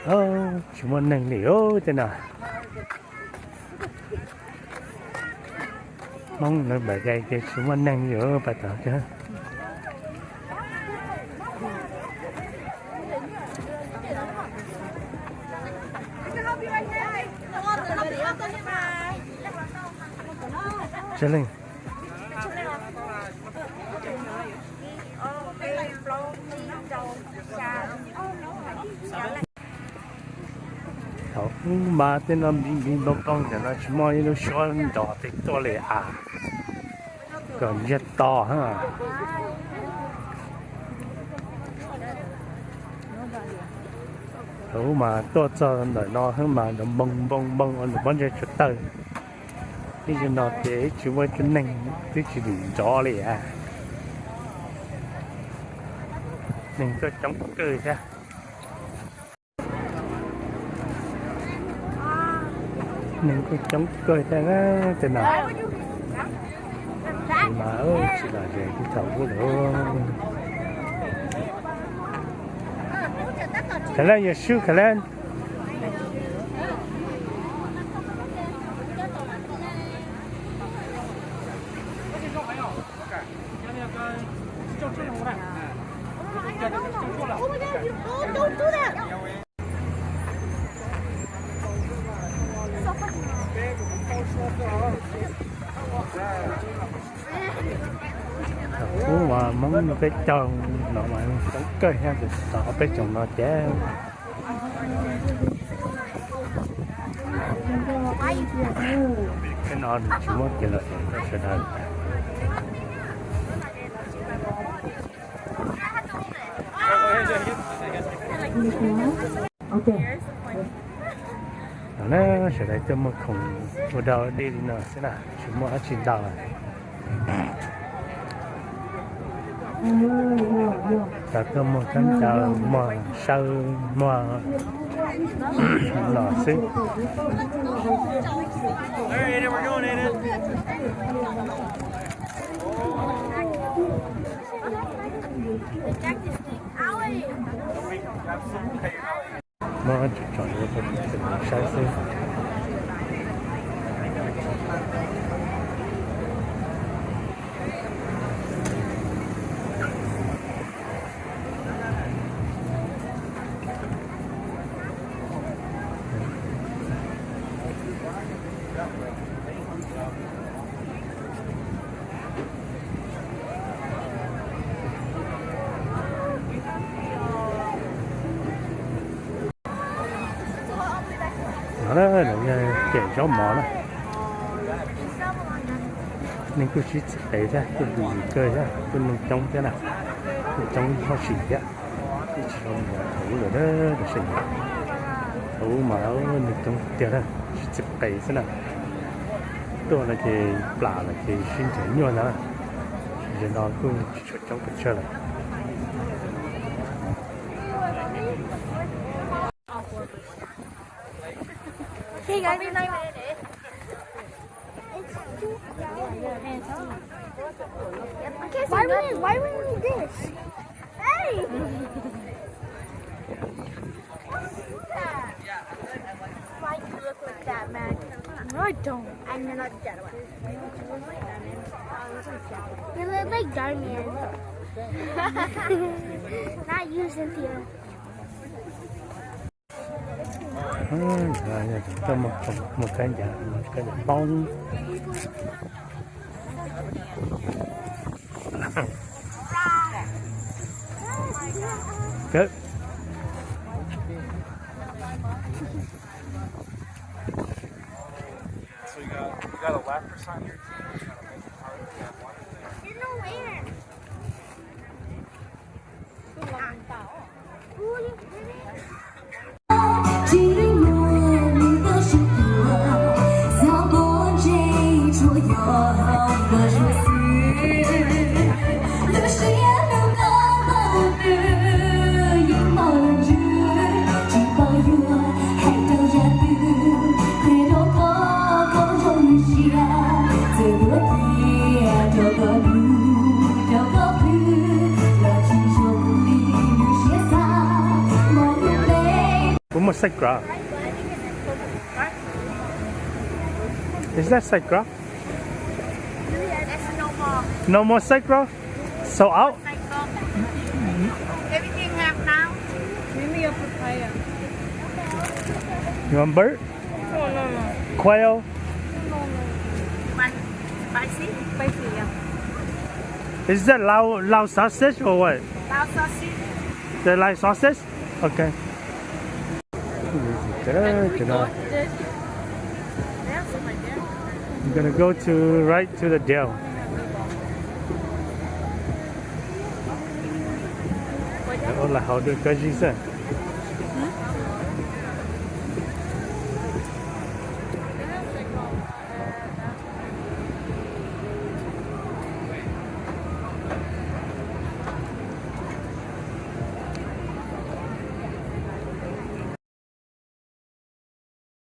Tsis muaj neeg li tej no. Hmoob lawv npam dai ces tsis muaj neeg li pas tom. Tsis leej. Thaum ub mas tej no npib npib npoo npoo, ntawm no tsis muaj ib lub suab nrov tej tuaj li as, kom ntsiag to. Thaum ub mas tuaj txog ntawm no mas nrov npoo npoo npoo ua nws pob ntseg tsuag tawg. Ib zaug no ces tsis muaj ib tug neeg twb tsis lim nrov li as. Neeg tuaj coob kawg thiab. Neeg kuj coob kawg thiab tej no. Mas tsis lam ze tib thaum ub lawm. Khav laj yuav sub khav laj. Ub, mas Hmoob peb caug no mas coob kawg thiab, tau ob peb xyoos no ces tej no nws tsis muab kiag los rau sawv daws. No na, sawv daws tuaj muag khoom ua dog ua dig li no xwb na, tsis muaj dab tsi ntau. Cov tuaj muag khaub ncaws, muag saw, muag no xwb. Muab tsom tsom saib xwb. No na, no yog cem zaub mov na. Neeg kuj sib txiv qev thiab, kuj busy kawg thiab, kuj neeg coob thiab na, kuj coob hauj sim thiab. Tsis zoo li thaum ub lawm, thaum ub mas neeg coob tiag tiag, sib txiv qev xwb na. Tuaj no ces plam lawm ces sib nrhiav nyuaj ntag. Zaum no kuj tsis tshua coob pes tsawg lawm. Hey guys. Why would, why would we do this? Hey! Why do you look like that, man? No, I don't. I'm not that one. You look like Darman. Not you, Cynthia. Cov muag khaub ncaws, khaub ncaws poob. Sacra. Is that sacra? No more sacra? Sold out? Everything have now. Maybe a papaya. You want bird? No, no, no. Quail? No, no. Spicy? Spicy, yeah. Is that Lao, Lao sausage or what? Lao sausage. The Lao sausage? Okay. I'm gonna go to right to the Dell. Ua las hauv dua kab zib xwb.